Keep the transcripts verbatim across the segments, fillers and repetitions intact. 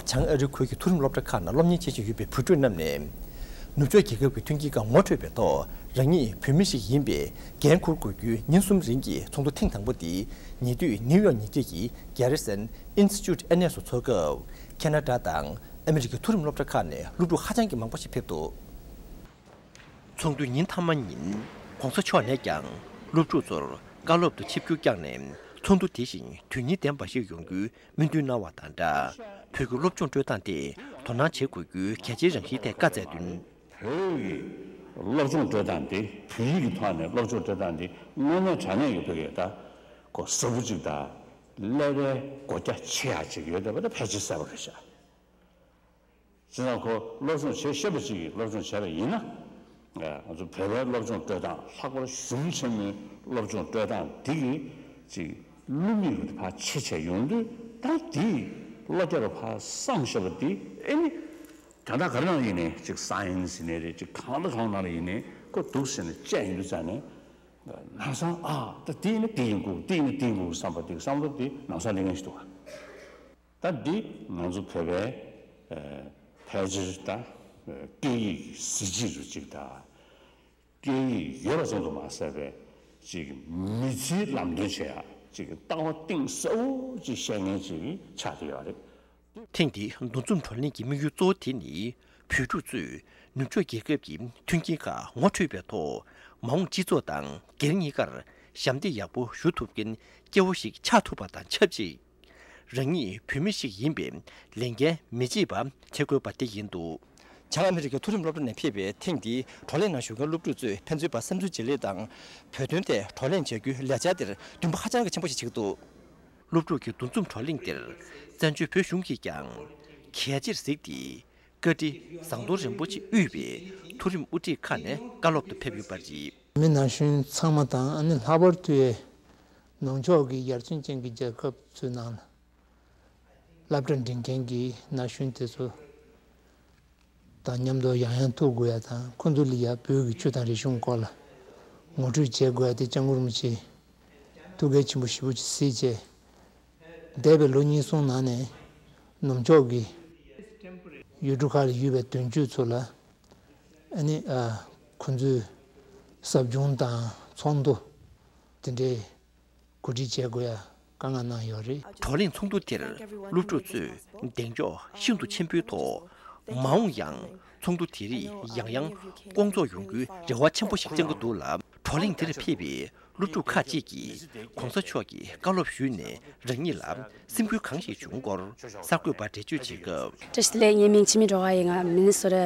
བྱང་ཨ་རིའི་ཁུལ་གྱི་མཐོ་རིམ་སློབ་གྲྭ་ཁག་ནང་སློབ་གཉེར་བྱེད་བཞིན་ཡོད་པའི་བོད་ཕྲུག་རྣམས་ནས། ནུབ་ཕྱོགས་རྒྱལ་ཁབ་ཀྱི་མཐུན་རྐྱེན་ཁག་ངོ་འཕྲོད་པའི་ཐོག་རང་ཉིད་བོད་མི་ཞིག་ཡིན་པའི་འགན་འཁུར་དགོས་རྒྱུའི་ཉིན་གསུམ་རིང་གི་ཚོགས་འདུ་ཐེངས་དང་པོ་འདི་ཉེ་དུས་ནིའུ་ཡོག་ཉེ་འཁྲིས་ཀྱི་Garrison Institute ཨེན་ཨེས་སུ་འཚོགས་སྐབས། ཁེ་ན་ཌ་དང་ཨ་མི་རི་ཀའི་མཐོ་རིམ་སློབ་གྲྭ་ཁག་ནས་སློབ་ཕྲུག་ཧ་ཅང་གི་མང་པོ་ཞིག་ཕེབས་འདུག་ཚོགས་འདུའི་ཉིན་མཐའ་མ་ཉིན། ྋགོང་ས་མཆོག་ནས་ཀྱང་སློབ་ཕྲུག་ཚོར་བཀའ་སློབ་ཏུ་ཆིབས་བསྒྱུར་བསྐྱངས་ནས། ཚོགས་འདུ་དེ་བཞིན་དོན་སྙིང་ལྡན་པ་ཞིག་ཡོང་རྒྱུའི་སྨོན་འདུན་གནང་བ་དང་སྦྲགས། བོད་ཀྱི་སློབ་སྦྱོང་སྤྲོད་སྟངས་ཐད་དོ་སྣང་བྱེད་དགོས་རྒྱུའི་གལ་ཆེའི་རང་བཞིན་ཐད་བཀའ་སྩལ་དོན། བོད་ཀྱི་སློབ་སྦྱོང་སྤྲོད་སྟངས་དེ། བོད་ཡིག་གི་ཐོག་ནས་སློབ་སྦྱོང་སྤྲོད་སྟངས་དེ་དངོས་གནས་དྲང་གནས་ཀྱི་བོད་ཀྱི་ད་གོ་ཟབ་པོ་ཅིག་དང་། ཀླད་པའི་གོ་རྒྱ་ཆེ་ཡག་ཅིག་ཡོད་བསྡད་པ་དེ་ཕལ་ཆེར་གསལ་པོ་རེད་ཤག་བྱས་ཙང་ཁོ་སློབ་སྦྱོང་བྱེད་ཤེས་པ་ཅིག་གིས་སློབ་སྦྱོང་བྱས་པ་ཡིན་ན། ཨ། ང་ཚོ་བོད་པའི་སློབ་སྦྱོང་སྤྲོད་སྟངས། ལྷག་པར་གཞུང་ཆེན་མོའི་སློབ་སྦྱོང་སྤྲོད་སྟངས་འདི་གི་ཅིག་བསླུ་མེད་ཀྱི་ཕར་ཆེ་ཆེ་ཡོང་དུས། ད་འདི་བློ་རྒྱ་རུ་ཕར་བསམ་ཤེས་པ་འདི། ཨེ་ནི། དོན་དག་ག་རེ་ནང་ཡིན་ནའི། ཅིག་སའེན་སི་ཡིན་ནའི་རེད། ཅིག་གང་དང་གང་ནང་ལ་ཡིན་ནའི། ཁོ་འདུག་ཟེར་ནས་དཔྱད་ཡོང་དུས་ཙ་ནས། ལམ་སང་། ཨ། ད་འདི་ཡིན་ན་འདི་ཡིན་དགོས། འདི་ཡིན་ན་འདི་ཡིན་དགོས་བསམ་པ་འདི། བསམ་བློ་འདི་ལམ་སང་སླེབས་མཁན་ཞིག་འདུག་ག་ད་འདི་ང་ཚོ་བོད་པའི། ཨ། ཕལ་ཆེར་ད། ཨ། སྐད་ཡིག་གཟི་བརྗིད་རུ་ཅིག་དང་། སྐད་ཡིག་ཡོད་པ་ཙམ་དུ་མ་ཟད་པའི་ཅིག་མི་ཚེའི་ལམ་སྟོན་བྱེད་ཡག་ཅིག་ལྟ་བ་གཏིང་ཟབ་པོ་ཅིག་བཤད་མཁན་ཅིག་ཆགས་བསྡད་ཡོད་རེད། ཐེངས་འདིའི་འདུ་འཛོམས་བགྲོ་གླེང་གི་དམིགས་ཡུལ་གཙོ་བོ་དེ་ནི། བོད་ཕྲུག་ཚོས་ནུབ་ཕྱོགས་རྒྱལ་ཁབ་ཀྱི་མཐུན་རྐྱེན་ཁག་ངོ་འཕྲོད་པའི་ཐོག་མ་འོངས་སྤྱི་ཚོགས་དང་སྒེར་གཉིས་ཀར་ཞབས་འདེགས་ཡག་པོ་ཞུ་ཐུབ་མཁན་སྐྱེ་བོ་ཞིག་ཆགས་ཐུབ་པ་དང་ཆབས་ཅིག་རང་ཉིད་བོད་མི་ཞིག་ཡིན་པའི་ལས་འགན་མི་བརྗེད་པ་བྱེད་དགོས་པ་དེ་ཡིན་འདུག་བྱང་ཨ་མི་རི་ཀའི་མཐོ་རིམ་སློབ་གྲྭ་ནས་ཕེབས་པའི་ཐེངས་འདིའི་བགྲོ་གླེང་ནང་ཞུགས་མཁན་སློབ་ཕྲུག་ཚོས་ཕན་ཚུན་བར་བསམ་ཚུལ་བརྗེ་ལེན་དང་། བོད་དོན་ཐད་བགྲོ་གླེང་བྱ་རྒྱུའི་ལས་འཆར་དེར་འདུན་པ་ཧ་ཅང་གི་ཆེན་པོ་ཞིག་བྱེད་ཀྱི་འདུག་སློབ་ཕྲུག་གི་འདུ་འཛོམས་བགྲོ་གླེང་དེར་བཙན་བྱོལ་བོད་གཞུང་གིས་ཀྱང་གལ་ཆེར་གཟིགས་ཏེ། བཀའ་ཁྲི་ཟམ་གདོང་རིན་པོ་ཆེ་དབུས་པའི་མཐོ་རིམ་དབུ་ཁྲིད་ཁག་ནས་བཀའ་སློབ་ཏུ་ཕེབས་ཡོད་པ་རེད། མི་ན་གཞོན་ཚང་མ་དང་། ཨ་ནི་ལྷག་པར་དུ་ནུབ་ཕྱོགས་ཀྱི་ཡར་ཐོན་ཅན་གྱི་རྒྱལ་ཁབ་ཚོའི་ནང་ལ་སློབ་གྲྭ་འགྲིམ་མཁན་གྱི་ན་གཞོན་དེ་ཚོ་དང་མཉམ་དུ་ཡང་ཡང་ཐུག་དགོས་ཡ་དང་། ཁོང་ཚོ་ལ་ཡ་བོད་ཀྱི་ཆོས་དང་རིག་གཞུང་སྐོར་ལ་ངོ་སྤྲོད་བྱེད་དགོས་ཡ་དེ་སྐྱབས་མགོན་རིན་པོ་ཆེས་ཐུགས་གལ་ཆེན་པོ་ཞེ་པོ་ཅིག་གཟིགས་བྱས། འདས་པའི་ལོ་གཉིས་གསུམ་ནང་ནས་ནུབ་ཕྱོགས་ཀྱི་ཡུལ་གྲུ་ཁག་ལ་ཡོད་པའི་དོན་གཅོད་ཚོ་ལ། ཨ་ནི། ཨ། ཁོང་ཚོའི་ཟབ་སྦྱོང་དང་ཚོགས་འདུ་དེ་འདྲའི་གོ་སྒྲིག་བྱེད་དགོས་ཡ་བཀའ་མངགས་གནང་ཡོད་རེད། བགྲོ་གླེང་ཚོགས་འདུ་དེར་སློབ་ཕྲུག་ཚོས་གདེང་འཇོག་ཤིན་ཏུ་ཆེན་པོའི་ཐོག་མ་འོངས་ཡང་ཚོགས་འདུ་དེ་རིགས་ཡང་ཡང་སྐོང་ཚོགས་ཡོང་རྒྱུའི་རེ་བ་ཆེན་པོ་ཞིག་བཅང་གི་འདུག་ལ། བགྲོ་གླེང་དེར་ཕེབས་པའི་སློབ་ཕྲུག་ཁག་ཅིག་གིས་ྋགོང་ས་མཆོག་གི་བཀའ་སློབ་ཞུས་ནས་རང་ཉིད་ལ་སེམས་འགུལ་གང་ཞིག་བྱུང་སྐོར་གསར་འགོད་པར་འགྲེལ་བརྗོད་བྱེད་སྐབས། བཀྲ་ཤིས་བདེ་ལེགས། ངའི་མིང་འཆི་མེད་སྒྲོལ་དཀར་ཡིན། ང་Minnesota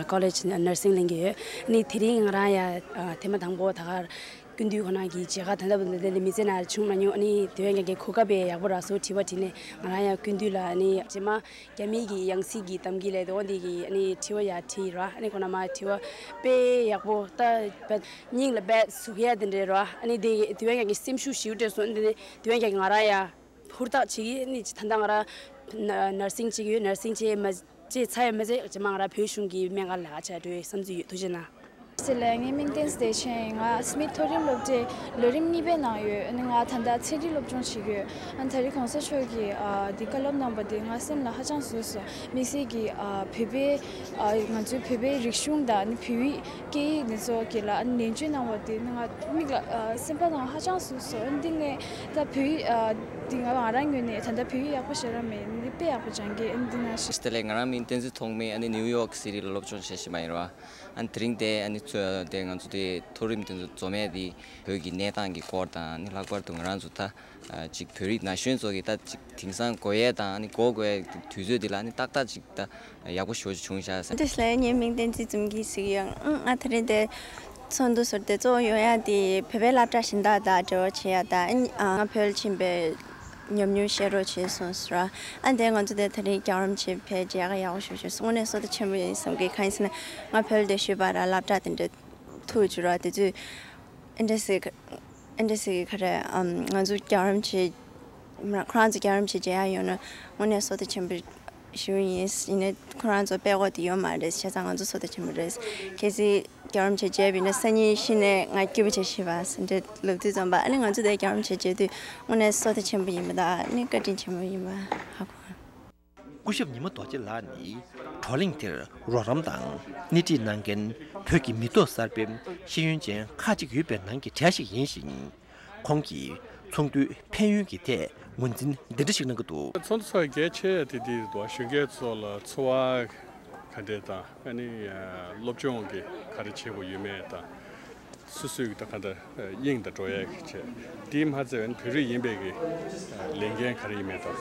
College Nursing ལེན་གྱི་ཡོད། ཨ་ནི་དེ་རིང་ང་རང་ཡ་ཐེངས་མ་དང་པོ་ད་གར་སྐུ་མདུན་ཁོ་རང་གི་མཇལ་ཁ་ད་ལྟ་བར་དུ་འདི་ལ་མི་ཚེ་ནང་བྱུང་མ་མྱོང་། ཨ་ནི་དེ་བས་ཀྱང་གོ་སྐབས་དཔེ་ཡག་པོ་རག་སོང་། དྲི་བ་དྲིས་ནས་ང་རང་ཡང་སྐུ་མདུན་ལ། ཨ་ནི་རྗེས་མ་རྒྱ་མི་གི་ཡང་སྲིད་ཀྱི་གཏམ་གྱི་ལས་དོན་འདི་གི་ཨ་ནི་དྲི་བ་ཡང་དྲིས་ར། ཨ་ནི་ཁོ་རང་མ་དྲི་བ་དཔེ་ཡག་པོ། ད་དཔེ་སྙིང་ལ་དཔེ་ཟུག་ཡ་དེ་འདྲ་ར། ཨ་ནི་དེ་དེ་བས་ཀྱང་གི་སེམས་ཤུགས་ཞེ་པོ་སྤྲད་སོང་། ཨ་ནི་དེ་བས་ཀྱང་ང་རང་ཡང་ཧུར་ཐག་བྱེད་ཀྱི། ཨ་ནི་ད་ལྟ་ང་རང་ན་nursing བྱེད་ཀྱི་ཡོད། nursing བྱས་མ་བྱས་ཚར་ཡང་མ་བྱས་རྗེས་མ་ང་རང་བོད་གཞུང་གི་སྨན་ཁང་ལ་ལས་ཀ་བྱ་འགྲོ་བསམ་ཚུལ་ཡོད། ཐུགས་རྗེ་གནང་། བཀྲ་ཤིས་བདེ་ལེགས། ངའི་མིང་བསྟན་འཛིན་བདེ་ཆེན་ཡིན། ང་Smith མཐོ་རིམ་སློབ་གྲྭའི་ལོ་རིམ་གཉིས་པའི་ནང་ཡོད། ཨ་ནི་ང་ད་ལྟ་ཚན་རིག་སློབ་སྦྱོང་བྱེད་ཀྱི་ཡོད། ཨ་ནི་ད་རེས་གོང་ས་མཆོག་གིས་ཨ་འདི་བཀའ་སློབ་གནང་བ་དེ་ང་སེམས་ལ་ཧ་ཅང་ཟུག་སོང་། དམིགས་བསལ་གྱིས་ཨ་བོད་པའི་ཨ་ང་ཚོའི་བོད་པའི་རིག་གཞུང་དང་ཨ་ནི་བོད་ཡིག་སྐད་ཡིག་འདི་ཚོ་གི་ལ་ཨ་ནི་ནན་བརྗོད་གནང་བ་དེ་ནི་ང་མིག་ལ་ཨ་སེམས་པ་ནང་ཧ་ཅང་ཟུག་སོང་། ཨ་ནི་འདི་ངས་ད་བོད་ཡིག་ཨ་འདི་ང་ང་རང་ངོས་ནས་ད་ལྟ་བོད་ཡིག་ཡག་པོ་ཤེས་ར་མེད། ཨ་ནི་འདི་དཔེ་ཡག་པོ་སྦྱང་གི། ཨ་ནི་འདི་ནང་བཞིན། བཀྲ་ཤིས་བདེ་ལེགས། ང་རང་མིང་བསྟན་འཛིན་ཐོགས་མེད། ཨ་ནི་ནིའུ་ཡོག་སི་ཊི་ལ་སློབ་སྦྱོང་བྱེད་བཞིན་པ་ཡིན་ར། ཨ་ནི་དེ་རིང་དེ་ཨ་ནི་ཚོ་དེ་ང་ཚོ་དེ་མཐོ་རིམ་དེ་ཚོ་འཛོམས་ཡས་དེ་བོད་ཀྱི་གནས་སྟངས་ཀྱི་སྐོར་དང་། ཨ་ནི་ལྷག་པར་དུ་ང་རང་ཚོ་ད་ཅིག་བོད་རིགས་ན་གཞོན་ཚོ་གི་ད་ཅིག་དེང་སང་དགོས་ཡས་དང་། ཨ་ནི་གོ་དགོས་ཡས་དུས་ཚོད་འདི་ལ་ཨ་ནི་ཏག་ཏག་ཅིག་ད་ཡག་པོ་ཞེ་པོ་ཅིག་བྱུང་ཤག་ཟེར། བཀྲ་ཤིས་བདེ་ལེགས། ངའི་མིང་བསྟན་འཛིན་འཛོམས་སྐྱིད་ཟེར་གྱི་ཡོད། ཨང་། ང་དེ་རིང་དེ་ཚོགས་འདུ་ཟེར་དེ་གཙོ་བོ་ཡོང་ཡ་དེ་བོད་པའི་སློབ་གྲྭ་གཞན་དག་དང་འབྲེལ་བ་བྱེད་ཡ་དང་། ཨ་ནི་ང་བོད་ལ་ཕྱིན་པའི་ཉམས་མྱོང་བཤད་རོགས་བྱས་སོང་ཟེར། ཨ་ནི་དེ་ང་ཚོ་དེ་དེ་རིང་རྒྱལ་བ་རིན་པོ་ཆེ་ཕེབས་རྗེས་ཡག་ག་ཡག་པོ་ཞེ་པོ་ཅིག་སོང་། དངོས་གནས་བསོད་བདེ་ཆེན་པོ་ཡིན་བསམ་གི། གང་ཡིན་ཟེར་ན་ང་བོད་ལ་བསྡད་ཤུལ་བར་སློབ་གྲྭ་དེ་འདྲ་ཐུག་བཅུག་ར། དེ་དུས་ཨེ་འདྲ་ཟེར་གི། ཨེ་འདྲ་ཟེར་གི་ག་རེ། ཨམ། ང་ཚོ་རྒྱལ་བ་རིན་པོ་ཆེ། ཁོ་རང་ཚོ་རྒྱལ་བ་རིན་པོ་ཆེ་མཇལ་ཡག་ཡོང་ན་དངོས་གནས་བསོད་བདེ་ཆེན་པོ་ཞེ་པོ་ཡིན། ཡིན་ནའི་ཁོ་རང་ཚོ་ཕེབས་དགོས་དེ་ཡོད་མ་རེད། བྱས་ཙང་ང་ཚོ་བསོད་བདེ་ཆེན་པོ་རེད། གལ་སྲིད་རྒྱལ་བ་རིན་པོ་ཆེ་མཇལ་བ་ཡིན་ན་སང་ཉིན་གཞི་ནས་ང་སྐྱིད་པོ་བྱས་ཤེས་པ་ཟེར་འདྲ་ལབ་དུས་ཙམ་པ། ཨ་ནི་ང་ཚོ་དེ་རྒྱལ་བ་རིན་པོ་ཆེ་མཇལ་དུས་དངོས་གནས་བསོད་བདེ་ཆེན་པོ་ཡིན་པ་དང་། ཨ་ནི་བཀའ་དྲིན་ཆེན་པོ་ཡིན་པ་ཧ་གོ། སྐུ་ཞབས་ཉི་མ་རྡོ་རྗེ་ལགས་ནི་བགྲོ་གླེང་དེར་རོགས་རམ་དང་སྣེ་ཁྲིད་གནང་མཁན་བོད་ཀྱི་མི་ཐོག་གསར་པའི་ཤེས་ཡོན་ཅན་ཁག་ཅིག་ཡོད་པའི་ནང་གི་གྲས་ཤིག་ཡིན་ཞིང་། ཁོང་གིས་ཚོགས་འདུའི་ཕན་ཡོན་གྱི་ཐད་ངོས་འཛིན་འདི་འདྲ་ཞིག་གནང་གི་འདུག། ཚོགས་འདུ་ཚོགས་གལ་ཆེ་ཡ་དེ་འདི་རེད་འདུག། གཞོན་སྐྱེས་ཚོ་ལ་འཚོ་བ་ག་འདྲས་དང་ཨ་ནི་སློབ་སྦྱོང་གི་ག་རེ་བྱེད་དགོས་ཡོད་མེད་དང་། སོ་སོའི་གི་ད་ག་འདྲ་དབྱིངས་དང་འགྲོ་ཡ་གི་བྱས། དེའི་མ་ཚད་ཨ་ནི་བོད་རིགས་ཡིན་པའི་གི་ལས་འགན་ག་རེ་ཡིན་མེད་དང་།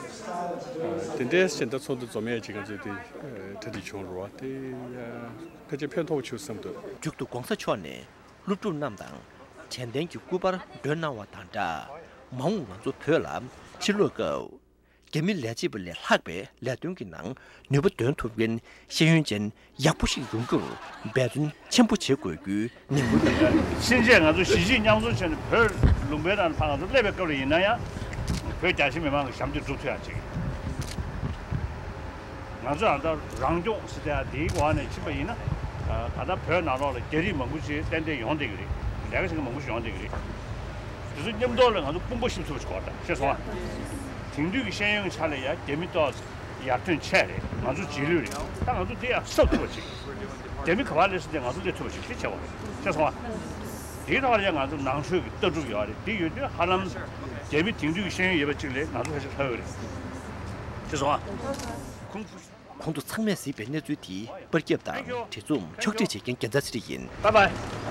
དེ་འདྲས་བྱས་ད་ཚོགས་འདུ་འཛོམས་ཡས་ཅིག་ང་ཚོས་དེ་གྲ་སྒྲིག་བྱུང་རུ་བ་དེ་ཕལ་ཆེར་ཕན་ཐོགས་བྱུང་བསམ་འདུག། མཇུག་ཏུ་༧གོང་ས་མཆོག་ནས་སློབ་ཕྲུག་རྣམས་དང་དྲན་རྟེན་གྱི་སྐུ་པར་སྒྲོན་གནང་བ་དང་སྦྲགས། མ་འོངས་ང་ཚོ་བོད་ལ་ཕྱིར་ལོག་སྐབས། རྒྱ་མི་ལས་བྱེད་པ་ལས་ལྷག་པའི་ལས་དོན་གྱི་ནང་ནུས་པ་འདོན་ཐུབ་མཁན་ཤེས་ཡོན་ཅན་ཡག་པོ་ཞིག་ཡོང་རྒྱུར་འབད་བརྩོན་ཆེན་པོ་བྱེད་དགོས་རྒྱུའི་ནན་སྐུལ་གནང་ཡོད། ཕྱིན་ཆད་ང་ཚོ་གཞིས་བྱེས་མཉམ་འཛོམས་བྱས་ནས་བོད་ལུང་པའི་ནང་ཕར་ང་ཚོ་སླེབས་པའི་སྐབས་ལ་ཡིན་ན་ཡང་། བོད་རྒྱ་ཆེ་མི་མང་གི་ཞབས་འདེགས་སྒྲུབ་ཐུབ་ཡག་ཅིག། ང་ཚོ་ཡང་ད་རང་སྐྱོང་ཟེར་ཡག་དེའི་འོག་ནས་ཕྱིན་པ་ཡིན་ན། ད་ལྟ་བོད་ནང་ལོགས་ལ་རྒྱ་རིགས་མང་པོ་ཞིག་ཏན་ཏན་ཡོང་བསྡད་ཀྱི་རེད། ལས་ཀ་བྱེད་མཁན་མང་པོ་ཞིག་ཡོང་བསྡད་ཀྱི་རེད། དེ་ཚོ་མཉམ་དུ་ལ་ང་ཚོ་དཔུང་པ་གཤིབ་ཐུབ་པ་ཞིག་དགོས་རེད། ཤེས་སོང་ཨ། དེང་དུས་ཀྱི་ཤེས་ཡོན་གྱི་ཆ་ལ་ཡང་རྒྱ་མི་ཏོག་ཙམ་ཡར་ཐོན་ཆེ་རེད། ང་ཚོ་རྗེས་ལུས་རེད། ད་ང་ཚོ་དེ་ཡང་གསབ་ཐུབ་པ་ཅིག། རྒྱ་མི་ག་པར་སླེབས་ཟིན་ཏེ་ང་ཚོ་སླེབས་ཐུབ་པ་ཅིག་དེ་བྱེད་དགོས་རེད། ཤེས་སོང་ཨ། དེའི་ཐོག་ལ་ཡང་ང་ཚོ་ནང་ཆོས་ཀྱི་ལྟ་གྲུབ་ཡོད་རེད། དེ་ཡོད་དུས་ཧ་ལམ་རྒྱ་མི་དེང་དུས་ཀྱི་ཤེས་ཡོན་ཡོད་པ་ཅིག་ལས་ང་ཚོ་ཕལ་ཆེར་ལྷག་ཡོད་རེད། ཤེས་སོང་ཨ། ཁོང་ཚོ་ཚང་མས་གཟིགས་པའི་གནས་ཚུལ་དེ་པར་རྒྱབ་དང་བྲིས་རྩོམ་ཕྱོགས་སྒྲིག་བྱེད་མཁན་རྒྱལ་མཚན་ཚེ་རིང་ཡིན། Bye bye.